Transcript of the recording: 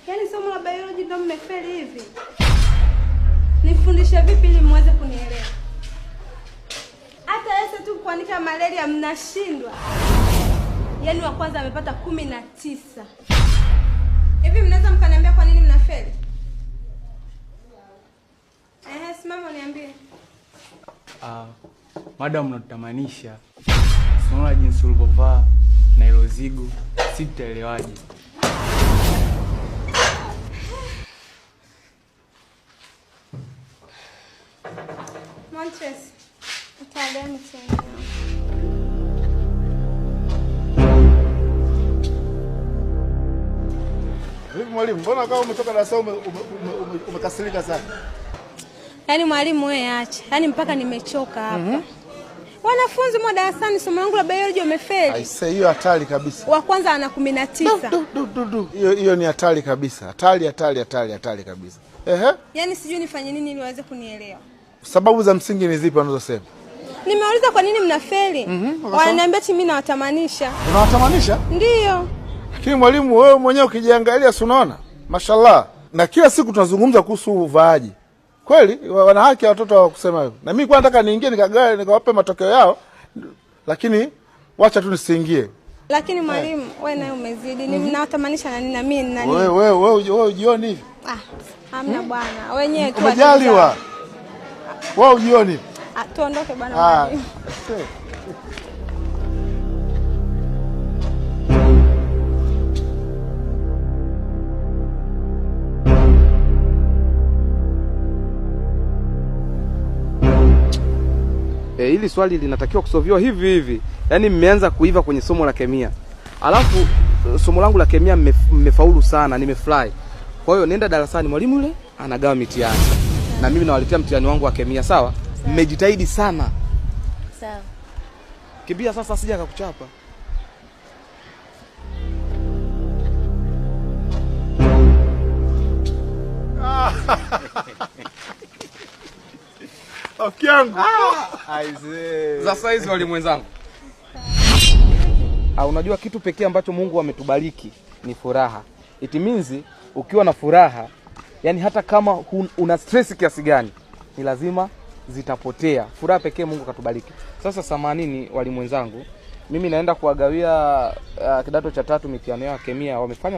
Yaani somo la biology ndio mmefeli hivi? Nifundishe vipi ili muweze kunielewa? Hata ese tu kuandika malaria mnashindwa. Yaani wa kwanza amepata 19. Hivi mnaweza mkaniambia kwa nini mnafeli? Ehe, simama uniambie. Madam, unatutamanisha. Unaona jinsi ulivyovaa na hilo zigo, si tutaelewaje? Montres, utaelewa mtihani. Vipi mwalimu, mbona kama umetoka darasa umekasirika sana? Yaani mwalimu wewe acha. Yaani mpaka nimechoka hapa. Wanafunzi mwa darasani somo langu la biology wamefeli. Aisee, hiyo hatari kabisa. Wa kwanza ana 19. Du, du, du, du. Hiyo hiyo ni hatari kabisa. Hatari, hatari, hatari, hatari kabisa. Ehe. Yaani sijui nifanye nini ili waweze kunielewa. Sababu za msingi ni zipi wanazosema? Nimeuliza kwa nini mnafeli? Wananiambia eti mimi nawatamanisha. Unawatamanisha? Ndiyo. Lakini mwalimu, wewe mwenyewe ukijiangalia si unaona? Mashallah. Na kila siku tunazungumza kuhusu uvaaji. Kweli wana haki ya watoto wa kusema hivyo. Na mimi kwa nataka niingie nikagawe nikawape matokeo yao, lakini wacha tu nisiingie. Lakini mwalimu, wewe naye umezidi. Ni nawatamanisha na nini na mimi na nini? Wewe wewe wewe ujioni hivi? Ah, hamna bwana. Wenyewe tu. Umejaliwa. Wewe ujioni hivi? Ah, tuondoke bwana Ah. mwalimu. Hili swali linatakiwa kusolviwa hivi hivi. Yaani mmeanza kuiva kwenye somo la kemia. Alafu somo langu la kemia mmefaulu sana, nimefurahi. Kwa hiyo nenda darasani, mwalimu yule anagawa mitihani. Na mimi nawaletea mtihani wangu wa kemia, sawa? Mmejitahidi sana. Sawa. Kimbia sasa asije akakuchapa. Rafiki yangu. Za saizi walimu wenzangu. Unajua kitu pekee ambacho Mungu ametubariki ni furaha. It means ukiwa na furaha, yani hata kama una stress kiasi gani, ni lazima zitapotea. Furaha pekee Mungu katubariki. Sasa samanini walimu wenzangu, mimi naenda kuwagawia kidato cha tatu mitihani yao ya kemia wamefanya